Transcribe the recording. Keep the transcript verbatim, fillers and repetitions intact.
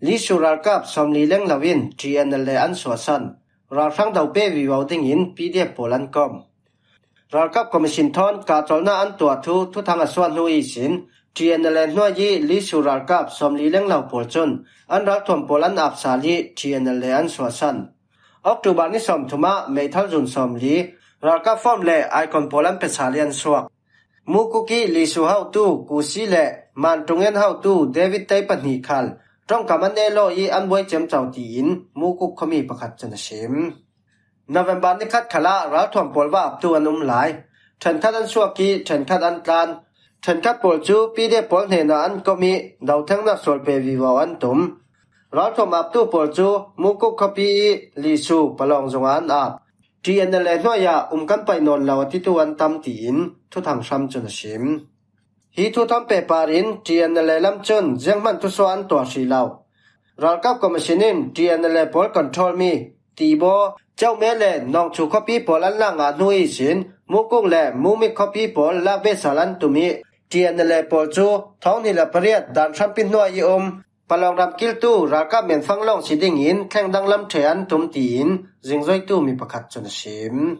Lisu ralkap sawmli lenglo in T N L A an suahsan, ralhrang do pe vivo dingin P D F pawl an kawm. Ralkap Commission thawn kahchawlhna an tuah thu thuthang a suah hnu ihsin T N L A hnuai i Lisu ralkap sawmli lenglo pawl cun an ralthuam pawl an ap sal i T N L A an suahsan. October ni sawmthum ah meithal zun sawmli ralkap form le icon pawl an pe sal i an suak. Mukuk i Lisu hotu Kusi le Mantung en hotu David Tei pahnih khal ṭawngkam an nei law i an buai ciamco tiin Mukuk khuami pakhat cun a sim. November ni khat khalah ralthuam pawl va aptu an um lai. Ṭhenkhat an suak i ṭhenkhat an tlan. Ṭhenkhat pawl cu P D F pawl hnenah an kawm i dothengnak sual pe vivo an tum. Ralthuam aptu pawl cu Mukuk khuapi i Lisu palawng zongah an ap. T N L A hnuai ah um kan paih nawn lo a titu an tam tiin thuthang hram cun a sim. Hi thu thawn pehpar in T N L A lam cun zianghman thusuah an tuah hrih lo. Ralkap Commission in T N L A pawl control mi Tibaw, Ceume le Nawngchu khuapi pawl an lak ngah hnu ihsin Mukuk le Mumik khuapi pawl lak ve sal an tum i T N L A pawl cu thawng hnih le pariat dan hrampi hnuai i um palawng ram kiltu ralkap menfang lawng si dingin thleng danglam ṭhe an tum tiin zingzoitu mi pakhat cun a sim.